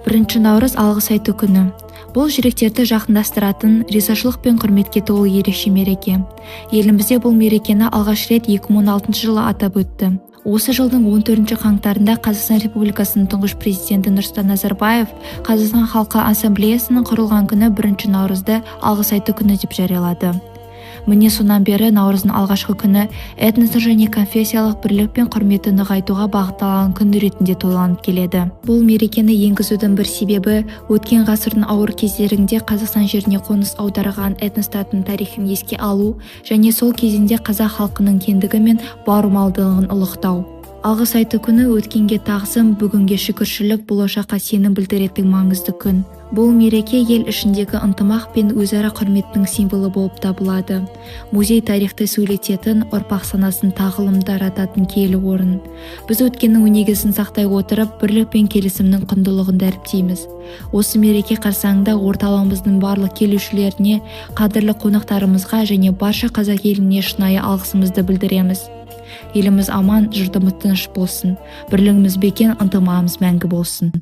1 наурыз – Алғыс айту күні. Бұл жүректерді жақындастыратын, ризашылық пен құрметке толы ерекше мереке. Елімізде бұл мерекені алғаш рет 2016 жылы атап өтті. Осы жылдың 14 қаңтарында Қазақстан Республикасының тұңғыш президенті Нұрсұлтан Назарбаев Қазақстан халқы Ассамблеясының құрылған күні 1 наурызды Алғыс айту күні деп жариялады. Міне, сонан бері наурыздың алғашқы күні этностық және конфессиялық бірлік пен құрметті нығайтуға бағытталған күн ретінде тойланып келеді. Бұл мерекені енгізудің бір себебі – өткен ғасырдың ауыр кездерінде Қазақстан жеріне қоныс аударған этностардың тарихын еске алу және сол кезеңде қазақ халқының кеңдігі мен бауырмалдығын ұлықтау. Алғыс айту күні – өткенге тағзым, бүгінге шүкіршілік, болашаққа сенім білдіретін маңызды күн. Бұл мереке ел ішіндегі ынтымақ пен өзара құрметтің символы болып табылады. Музей – тарихты сөйлететін, ұрпақ санасын тағылым тарататын киелі орын. Біз өткеннің өнегесін сақтай отырып, бірлік пен келісімнің құндылығын дәріптейміз. Осы мереке қарсаңында орталығымыздың барлық келушілеріне, қадірлі қонақтарымызға және барша қазақ еліне шынайы алғысымызды білдіреміз. Еліміз аман, жұртымыз тыныш болсын, бірлігіміз бекем, ынтымағымыз мәңгі болсын!